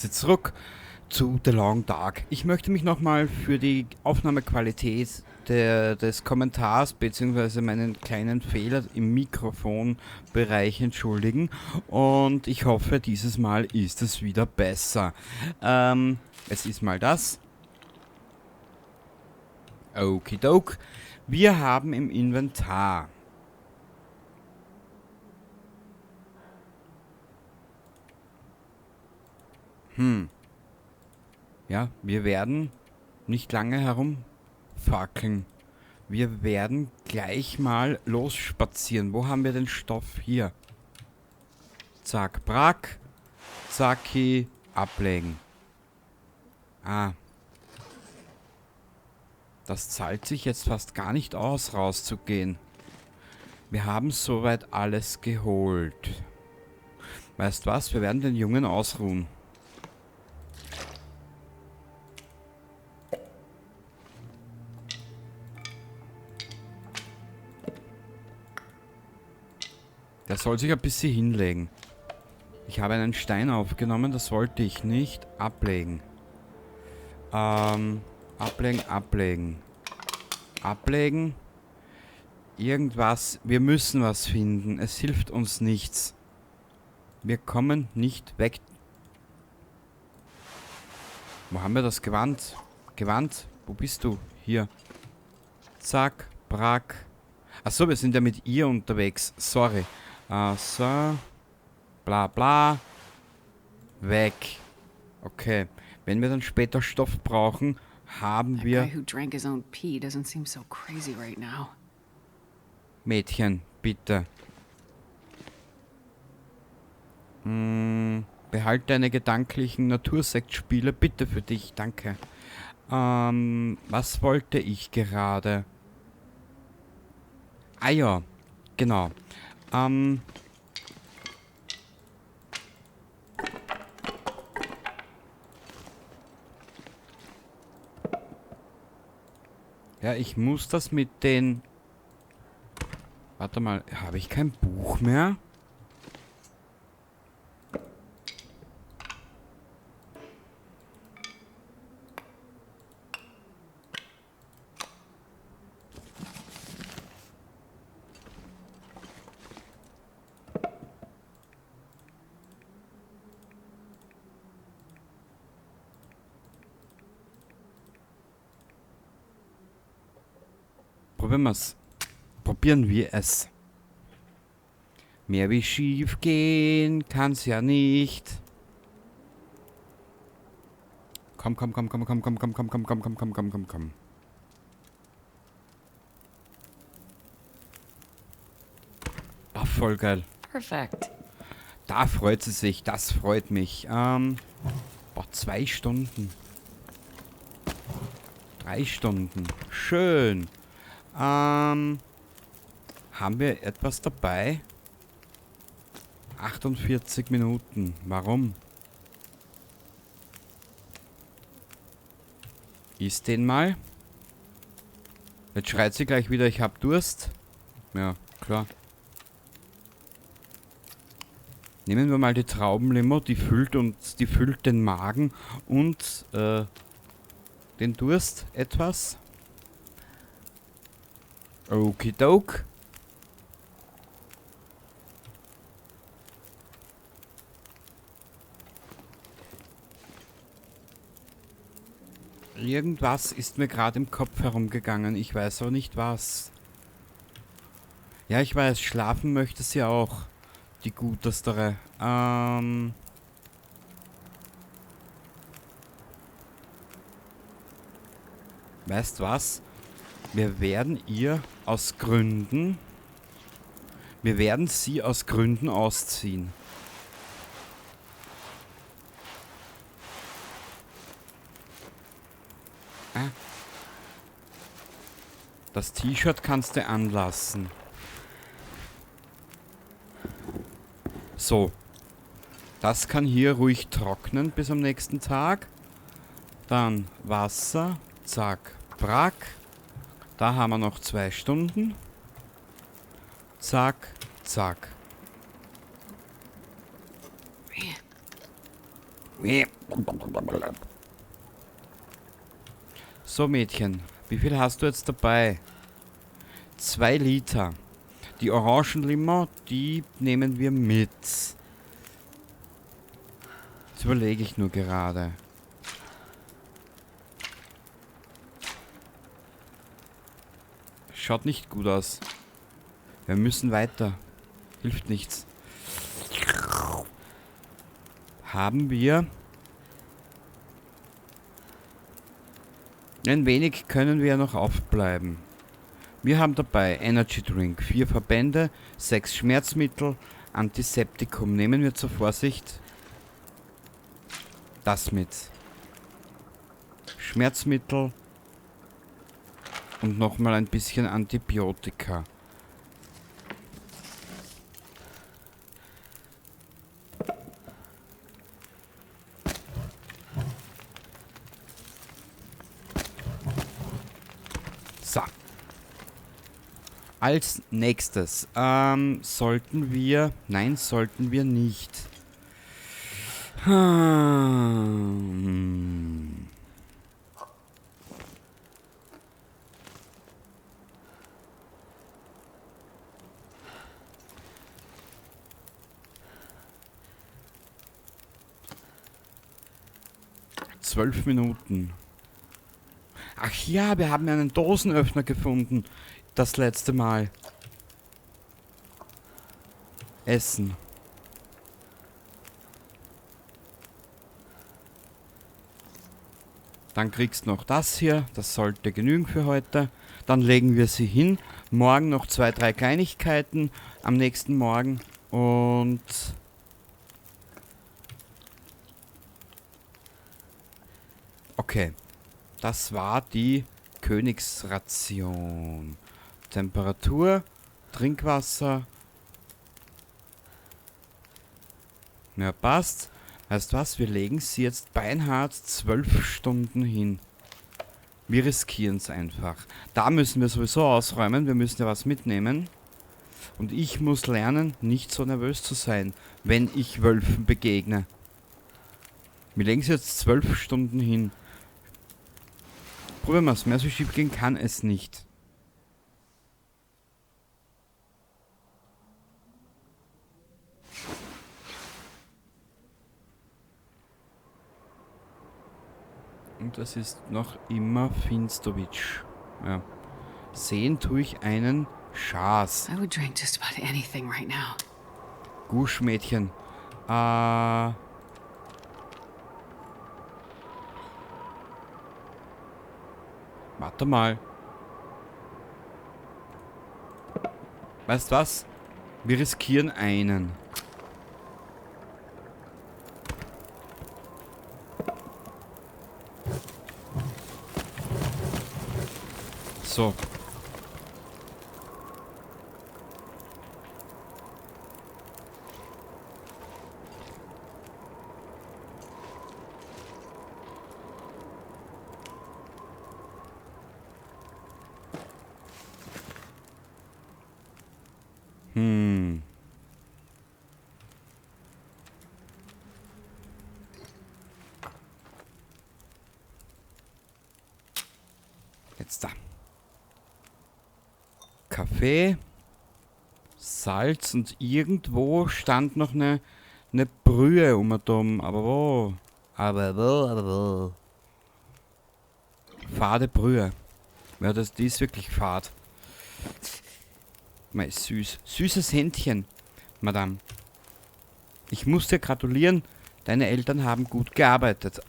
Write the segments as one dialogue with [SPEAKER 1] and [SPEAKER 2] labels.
[SPEAKER 1] Gäste zurück zu The Long Dark. Ich möchte mich nochmal für die Aufnahmequalität des Kommentars bzw. meinen kleinen Fehler im Mikrofonbereich entschuldigen und ich hoffe, dieses Mal ist es wieder besser. Es ist mal das. Okidok. Wir haben im Inventar Ja, wir werden nicht lange herumfackeln. Wir werden gleich mal losspazieren. Wo haben wir den Stoff hier? Zack, brack. Zacki, ablegen. Ah. Das zahlt sich jetzt fast gar nicht aus, rauszugehen. Wir haben soweit alles geholt. Weißt was? Wir werden den Jungen ausruhen. Der soll sich ein bisschen hinlegen. Ich habe einen Stein aufgenommen, das wollte ich nicht. Ablegen. Ablegen, ablegen. Ablegen. Irgendwas. Wir müssen was finden. Es hilft uns nichts. Wir kommen nicht weg. Wo haben wir das Gewand? Gewand? Wo bist du? Hier. Zack, brack. Achso, wir sind ja mit ihr unterwegs. Sorry. So. Bla bla. Weg. Okay. Wenn wir dann später Stoff brauchen, haben
[SPEAKER 2] That
[SPEAKER 1] wir
[SPEAKER 2] guy who drank his own pee doesn't seem so crazy right now.
[SPEAKER 1] Mädchen, bitte. Behalt deine gedanklichen Natursektspiele bitte für dich, danke. Was wollte ich gerade? Ah ja, genau. Ja, ich muss das mit den... Warte mal, habe ich kein Buch mehr? Probieren wir's. Probieren wir es. Mehr wie schief gehen kann's ja nicht. Komm, komm, komm, komm, komm, komm, komm, komm, komm, komm, komm, komm, komm, komm, komm. Ah, voll geil.
[SPEAKER 2] Perfekt.
[SPEAKER 1] Da freut sie sich, das freut mich. Boah, 2 Stunden. 3 Stunden. Schön. Haben wir etwas dabei? 48 Minuten. Warum? Iss den mal. Jetzt schreit sie gleich wieder, ich hab Durst. Ja, klar. Nehmen wir mal die Traubenlimo, die füllt den Magen und den Durst etwas. Okidok. Irgendwas ist mir gerade im Kopf herumgegangen. Ich weiß aber nicht was. Ja, ich weiß, schlafen möchte sie auch. Die Gutestere. Weißt was? Wir werden ihr aus Gründen... Wir werden sie aus Gründen ausziehen. Ah. Das T-Shirt kannst du anlassen. So. Das kann hier ruhig trocknen bis am nächsten Tag. Dann Wasser. Zack, brack. Da haben wir noch 2 Stunden. Zack, zack. So, Mädchen. Wie viel hast du jetzt dabei? 2 Liter. Die Orangenlimo, die nehmen wir mit. Jetzt überlege ich nur gerade. Schaut nicht gut aus. Wir müssen weiter. Hilft nichts. Haben wir... Ein wenig können wir ja noch aufbleiben. Wir haben dabei Energy Drink, 4 Verbände, 6 Schmerzmittel, Antiseptikum. Nehmen wir zur Vorsicht das mit. Schmerzmittel und nochmal ein bisschen Antibiotika. So. Als nächstes sollten wir... Nein, sollten wir nicht. 12 Minuten. Ach ja, wir haben ja einen Dosenöffner gefunden. Das letzte Mal. Essen. Dann kriegst du noch das hier. Das sollte genügen für heute. Dann legen wir sie hin. Morgen noch 2, 3 Kleinigkeiten. Am nächsten Morgen. Und... Okay. Das war die Königsration. Temperatur, Trinkwasser. Ja, passt. Weißt du was? Wir legen sie jetzt beinhart 12 Stunden hin. Wir riskieren's einfach. Da müssen wir sowieso ausräumen. Wir müssen ja was mitnehmen. Und ich muss lernen, nicht so nervös zu sein, wenn ich Wölfen begegne. Wir legen sie jetzt 12 Stunden hin. Probieren wir's. Mehr so schief gehen kann es nicht. Und das ist noch immer Finstowitsch. Ja. Sehen tue ich einen Schaß.
[SPEAKER 2] I would drink just about anything right now.
[SPEAKER 1] Gusch, Mädchen. Warte mal. Weißt was? Wir riskieren einen. So. Jetzt da. Kaffee, Salz und irgendwo stand noch eine Brühe um und um. Aber wo? Aber wo, aber wo? Fade Brühe. Ja, die ist wirklich fad. Mei, süß. Süßes Händchen, Madame. Ich muss dir gratulieren. Deine Eltern haben gut gearbeitet.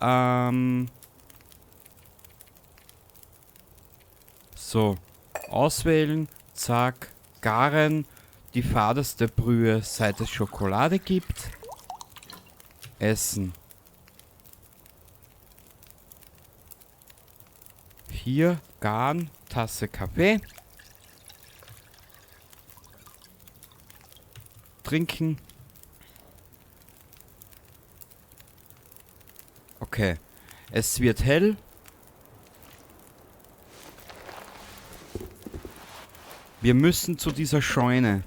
[SPEAKER 1] So. Auswählen. Zack. Garen. Die fadeste Brühe, seit es Schokolade gibt. Essen. Hier, Garen, Tasse Kaffee. Trinken. Okay. Es wird hell. Wir müssen zu dieser Scheune.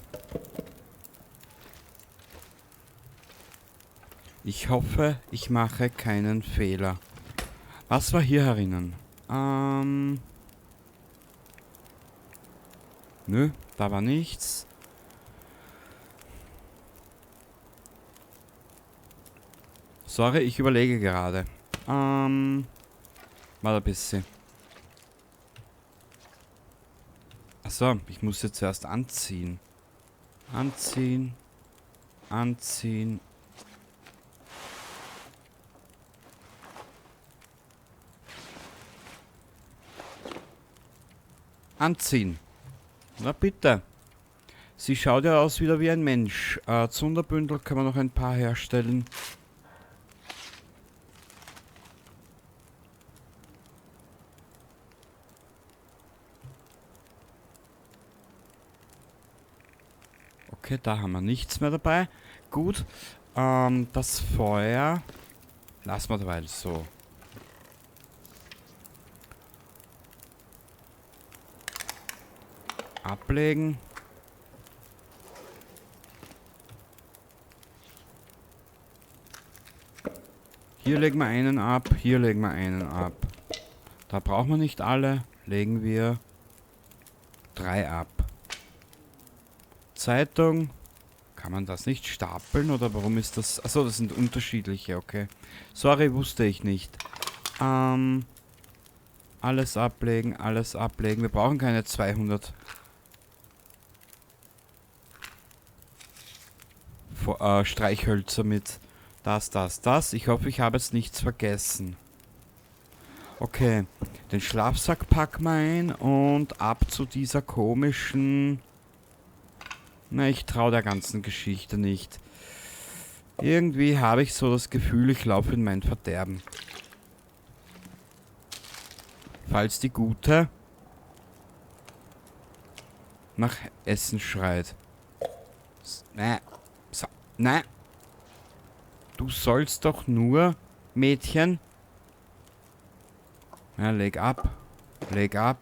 [SPEAKER 1] Ich hoffe, ich mache keinen Fehler. Was war hier herinnen? Nö, da war nichts. Sorry, ich überlege gerade. Warte ein bisschen. Achso, ich muss jetzt zuerst anziehen. Anziehen. Anziehen. Anziehen. Na bitte. Sie schaut ja aus wieder wie ein Mensch. Zunderbündel können wir noch ein paar herstellen. Okay, da haben wir nichts mehr dabei. Gut. Das Feuer lassen wir derweil so. Ablegen. Hier legen wir einen ab, hier legen wir einen ab. Da brauchen wir nicht alle, legen wir 3 ab. Zeitung. Kann man das nicht stapeln oder warum ist das? Achso, das sind unterschiedliche, okay. Sorry, wusste ich nicht. Alles ablegen, alles ablegen. Wir brauchen keine 200 Streichhölzer mit. Das, das, das. Ich hoffe, ich habe jetzt nichts vergessen. Okay, den Schlafsack packen wir ein und ab zu dieser komischen... Na, ich traue der ganzen Geschichte nicht. Irgendwie habe ich so das Gefühl, ich laufe in mein Verderben. Falls die Gute nach Essen schreit. Ne, so, ne. Du sollst doch nur, Mädchen. Ja, leg ab. Leg ab.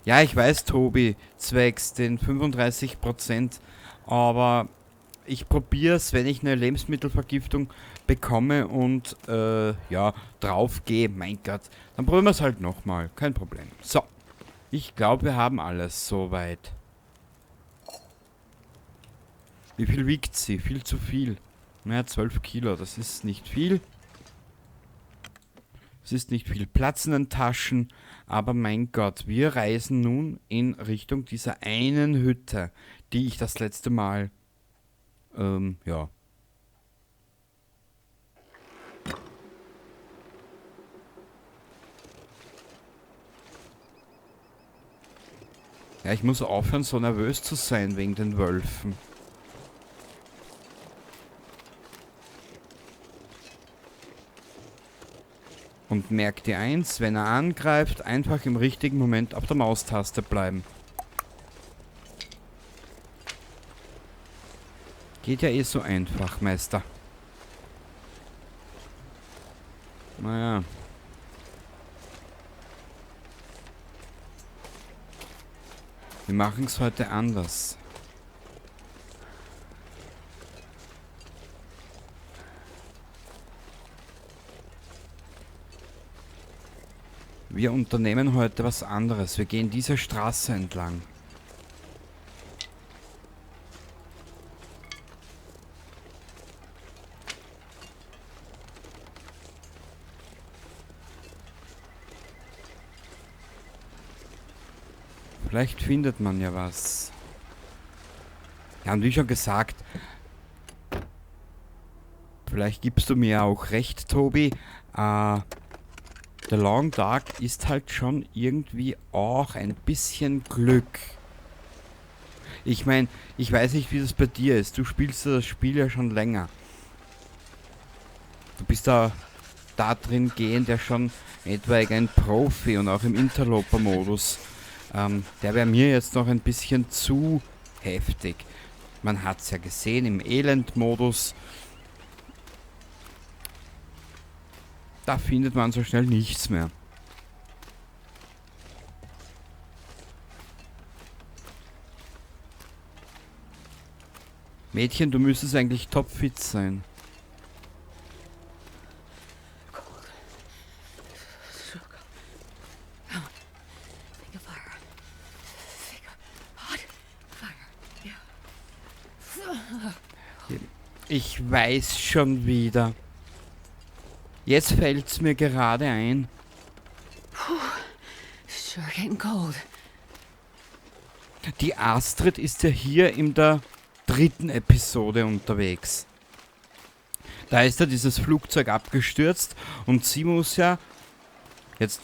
[SPEAKER 1] Ja, ich weiß, Tobi, zwecks den 35%, aber ich probier's, wenn ich eine Lebensmittelvergiftung bekomme und, ja, drauf gehe, mein Gott, dann probieren wir's halt nochmal, kein Problem. So, ich glaube, wir haben alles soweit. Wie viel wiegt sie? Viel zu viel. Naja, 12 Kilo, das ist nicht viel. Es ist nicht viel Platz in den Taschen, aber mein Gott, wir reisen nun in Richtung dieser einen Hütte, die ich das letzte Mal, ja. Ja, ich muss aufhören, so nervös zu sein wegen den Wölfen. Und merk dir eins, wenn er angreift, einfach im richtigen Moment auf der Maustaste bleiben. Geht ja eh so einfach, Meister. Naja. Wir machen's heute anders. Wir unternehmen heute was anderes. Wir gehen diese Straße entlang. Vielleicht findet man ja was. Ja, und wie schon gesagt, vielleicht gibst du mir auch recht, Tobi. The Long Dark ist halt schon irgendwie auch ein bisschen Glück. Ich mein, ich weiß nicht, wie das bei dir ist. Du spielst ja das Spiel ja schon länger. Du bist da drin gehend ja schon etwaig ein Profi und auch im Interloper-Modus. Der wäre mir jetzt noch ein bisschen zu heftig. Man hat's ja gesehen im Elend-Modus. Da findet man so schnell nichts mehr. Mädchen, du müsstest eigentlich topfit sein. Ich weiß schon wieder. Jetzt fällt's mir gerade ein.
[SPEAKER 2] Sure getting cold.
[SPEAKER 1] Die Astrid ist ja hier in der 3. Episode unterwegs. Da ist ja dieses Flugzeug abgestürzt und sie muss ja jetzt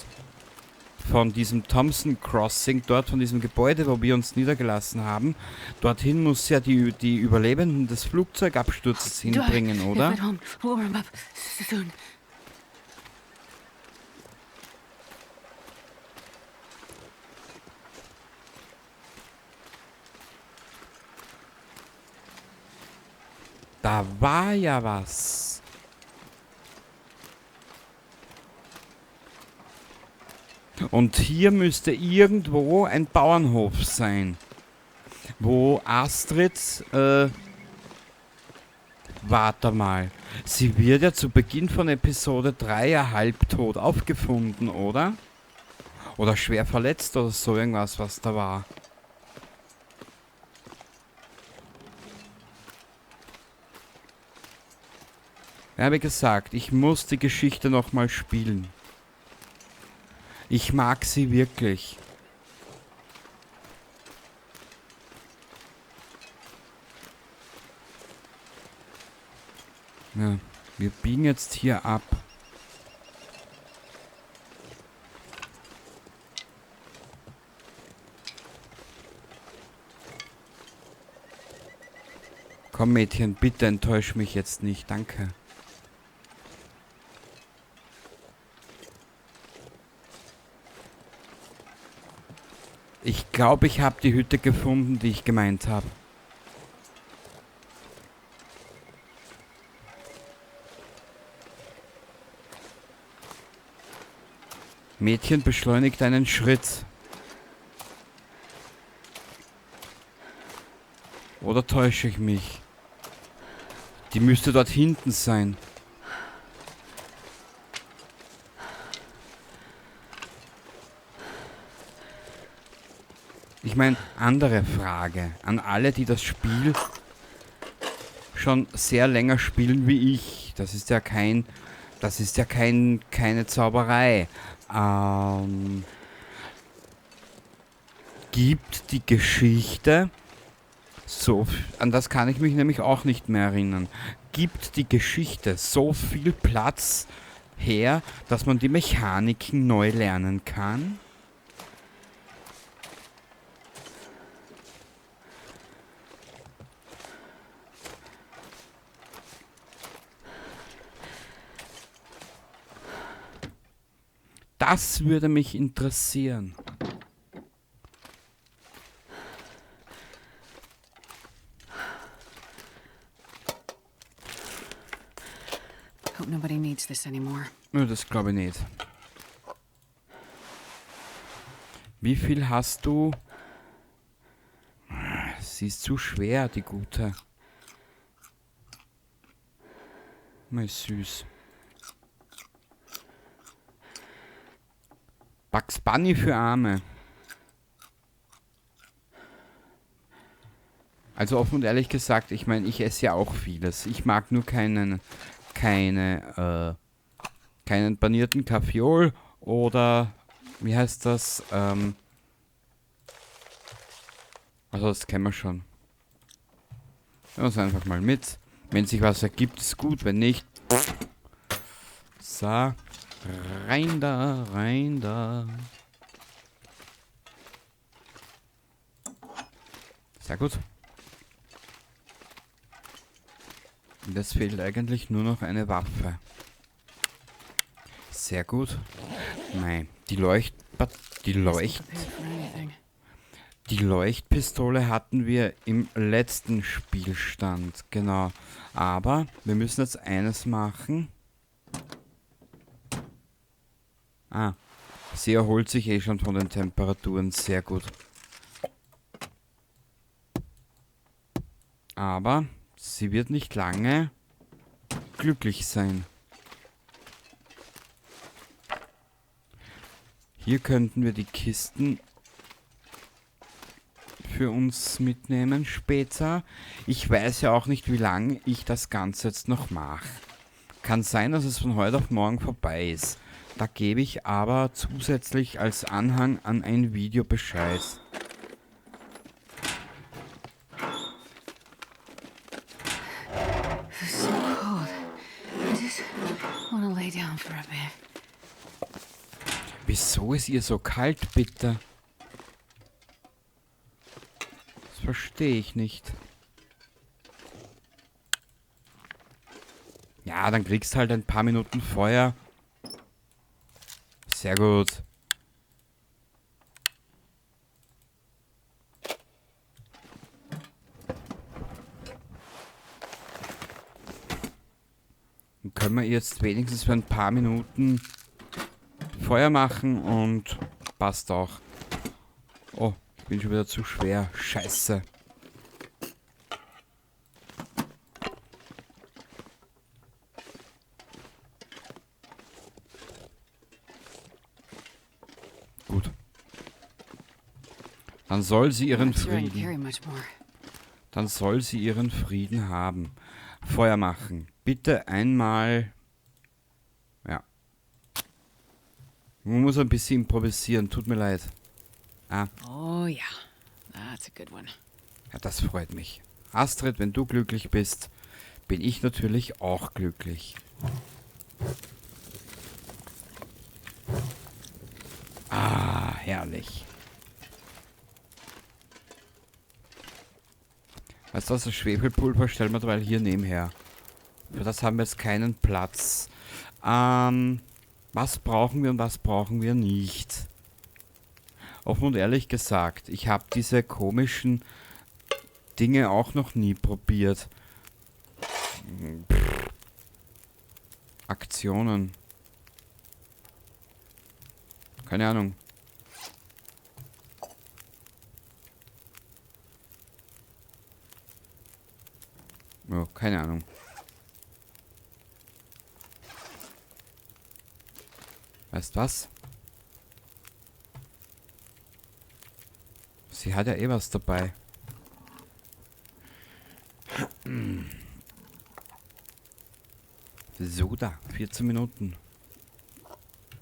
[SPEAKER 1] von diesem Thompson Crossing, dort von diesem Gebäude, wo wir uns niedergelassen haben, dorthin muss ja die Überlebenden des Flugzeugabsturzes hinbringen, oder? Da war ja was. Und hier müsste irgendwo ein Bauernhof sein, wo Astrid, warte mal, sie wird ja zu Beginn von Episode 3 ja halbtot aufgefunden, oder? Oder schwer verletzt oder so irgendwas, was da war. Ja, wie gesagt, ich muss die Geschichte nochmal spielen. Ich mag sie wirklich. Ja, wir biegen jetzt hier ab. Komm Mädchen, bitte enttäusch mich jetzt nicht, danke. Ich glaube, ich habe die Hütte gefunden, die ich gemeint habe. Mädchen, beschleunigt einen Schritt. Oder täusche ich mich? Die müsste dort hinten sein. Ich meine, andere Frage an alle, die das Spiel schon sehr länger spielen wie ich. Das ist ja kein, das ist ja kein, keine Zauberei. Gibt die Geschichte so, an das kann ich mich nämlich auch nicht mehr erinnern, gibt die Geschichte so viel Platz her, dass man die Mechaniken neu lernen kann? Das würde mich interessieren.
[SPEAKER 2] Hope nobody needs this anymore.
[SPEAKER 1] Nö, das glaube ich nicht. Wie viel hast du? Sie ist zu schwer, die Gute. Mal süß. Bugs Bunny für Arme. Also offen und ehrlich gesagt, ich meine, ich esse ja auch vieles. Ich mag nur keinen panierten Karfiol oder, wie heißt das? Also das kennen wir schon. Nehmen wir es einfach mal mit. Wenn sich was ergibt, ist gut. Wenn nicht. So. Rein da, rein da. Sehr gut. Und es fehlt eigentlich nur noch eine Waffe. Sehr gut. Nein, die Leuchtpistole hatten wir im letzten Spielstand, genau. Aber wir müssen jetzt eines machen. Ah, sie erholt sich eh schon von den Temperaturen, sehr gut. Aber Sie wird nicht lange glücklich sein. Hier könnten wir die Kisten für uns mitnehmen später. Ich weiß ja auch nicht, wie lange ich das Ganze jetzt noch mache. Kann sein, dass es von heute auf morgen vorbei ist. Da gebe ich aber zusätzlich als Anhang an ein Video Bescheid.
[SPEAKER 2] It's so cold. I just want to lay down for a bit.
[SPEAKER 1] Wieso ist ihr so kalt, bitte? Das verstehe ich nicht. Ja, dann kriegst du halt ein paar Minuten Feuer. Sehr gut. Dann können wir jetzt wenigstens für ein paar Minuten Feuer machen und passt auch. Oh, ich bin schon wieder zu schwer. Scheiße. Gut. Dann soll sie ihren
[SPEAKER 2] Not sure I can
[SPEAKER 1] Frieden.
[SPEAKER 2] carry much more.
[SPEAKER 1] Dann soll sie ihren Frieden haben. Feuer machen. Bitte einmal. Ja. Man muss ein bisschen improvisieren. Tut mir leid. Ah.
[SPEAKER 2] Oh ja, that's a good one.
[SPEAKER 1] Ja, das freut mich. Astrid, wenn du glücklich bist, bin ich natürlich auch glücklich. Ah, herrlich. Weißt du was, das Schwefelpulver stellen wir derweil hier nebenher. Für das haben wir jetzt keinen Platz. Was brauchen wir und was brauchen wir nicht? Offen und ehrlich gesagt, ich habe diese komischen Dinge auch noch nie probiert. Pff. Aktionen. Keine Ahnung. Ja, keine Ahnung. Weißt was? Sie hat ja eh was dabei. So da, 14 Minuten.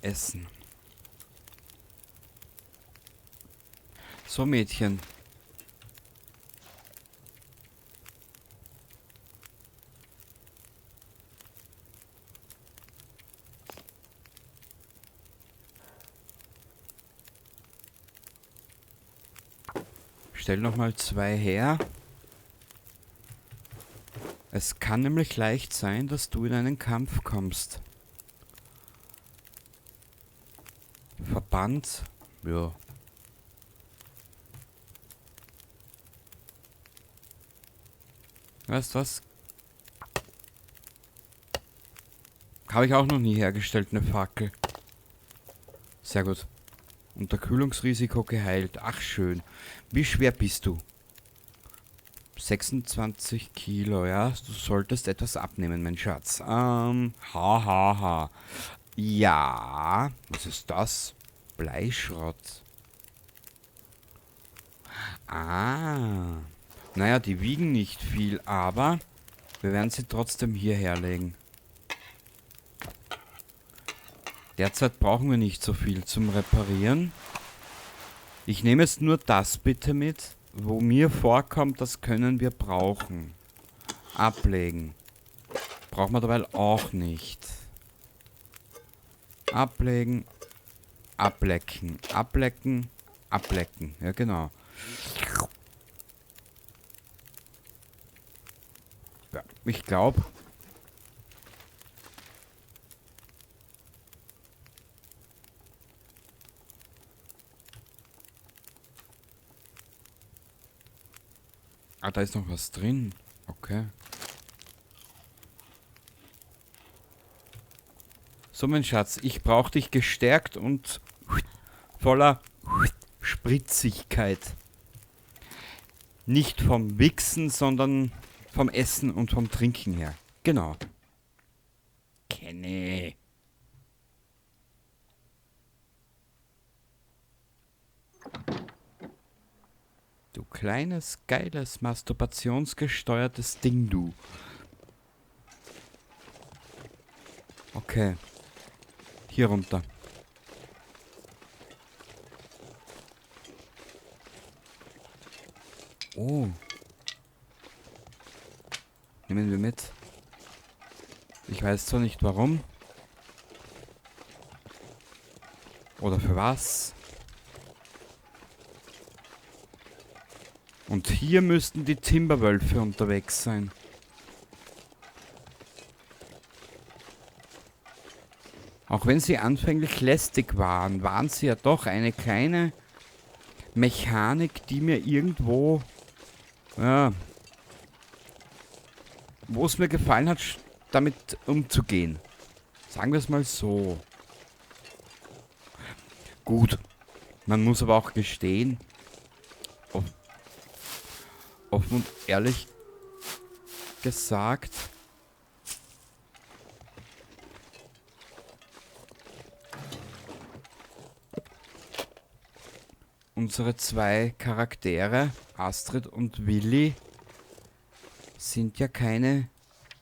[SPEAKER 1] Essen. So, Mädchen. Stell nochmal 2 her. Es kann nämlich leicht sein, dass du in einen Kampf kommst. Verband? Ja. Weißt du was? Habe ich auch noch nie hergestellt, eine Fackel. Sehr gut. Unterkühlungsrisiko geheilt. Ach schön. Wie schwer bist du? 26 Kilo, ja. Du solltest etwas abnehmen, mein Schatz. Ha, ha, ha. Ja. Was ist das? Bleischrott. Ah. Naja, die wiegen nicht viel, aber wir werden sie trotzdem hierher legen. Derzeit brauchen wir nicht so viel zum Reparieren. Ich nehme jetzt nur das bitte mit, wo mir vorkommt, das können wir brauchen. Ablegen. Brauchen wir dabei auch nicht. Ablegen. Ablecken. Ablecken. Ablecken. Ja, genau. Ja, ich glaub. Ah, da ist noch was drin. Okay. So, mein Schatz, ich brauch dich gestärkt und voller Spritzigkeit. Nicht vom Wichsen, sondern Vom Essen und vom Trinken her. Genau. Kenny. Du kleines, geiles, masturbationsgesteuertes Ding, du. Okay. Hier runter. Oh. Nehmen wir mit. Ich weiß zwar nicht warum. Oder für was. Und hier müssten die Timberwölfe unterwegs sein. Auch wenn sie anfänglich lästig waren, waren sie ja doch eine kleine Mechanik, die mir irgendwo, ja, wo es mir gefallen hat, damit umzugehen. Sagen wir es mal so. Gut, man muss aber auch gestehen, offen und ehrlich gesagt, unsere zwei Charaktere, Astrid und Willi, sind ja keine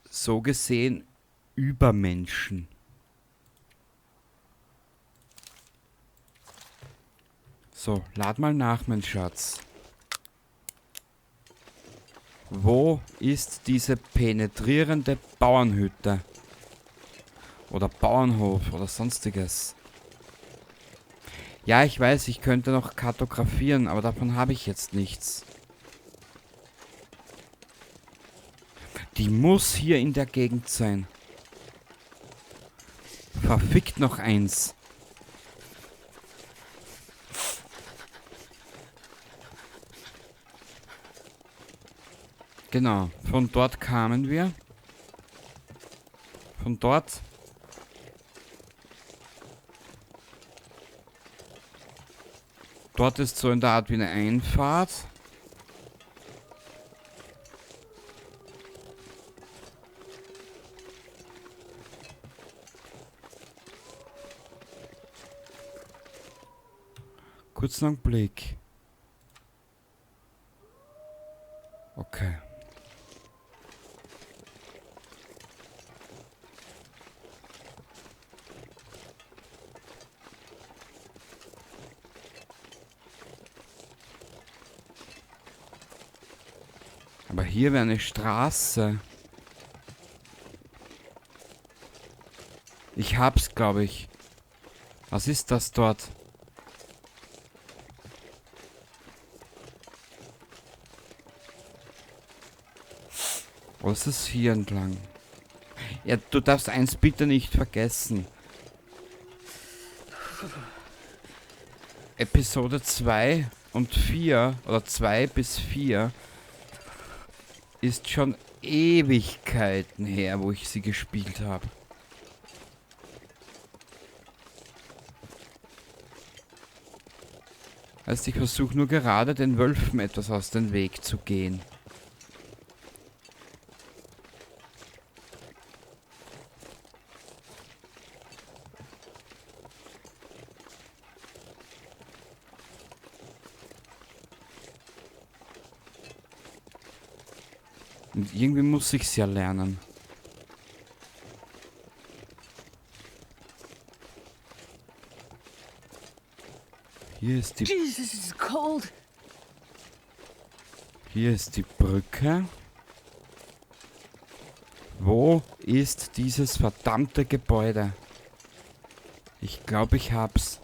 [SPEAKER 1] so gesehen Übermenschen. So, lad mal nach, mein Schatz. Wo ist diese penetrierende Bauernhütte? Oder Bauernhof oder sonstiges? Ja, ich weiß, ich könnte noch kartografieren, aber davon habe ich jetzt nichts. Die muss hier in der Gegend sein. Verfickt noch eins. Genau, von dort kamen wir. Von dort. Dort ist so in der Art wie eine Einfahrt. Kurzen Augenblick. Okay. Aber hier wäre eine Straße. Ich hab's, glaube ich. Was ist das dort? Was ist hier entlang? Ja, du darfst eins bitte nicht vergessen. Episode 2 und 4, oder 2 bis 4, ist schon Ewigkeiten her, wo ich sie gespielt habe. Heißt, ich versuche nur gerade den Wölfen etwas aus dem Weg zu gehen. Und irgendwie muss ich's ja lernen. Hier ist die
[SPEAKER 2] Jesus, it's cold.
[SPEAKER 1] Hier ist die Brücke. Wo ist dieses verdammte Gebäude? Ich glaube, ich hab's.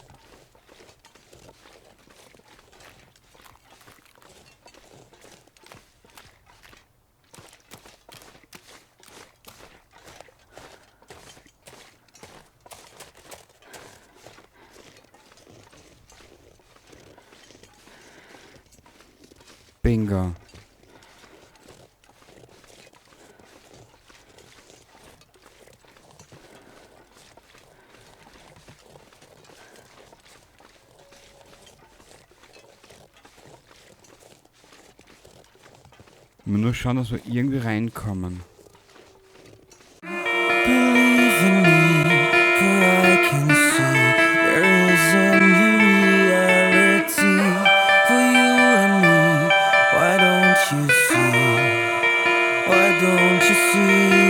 [SPEAKER 1] Bingo. Nur schauen, dass wir irgendwie reinkommen.
[SPEAKER 3] Believe in me, for I can see there is a new reality for you and me. Why don't you see? Why don't you see?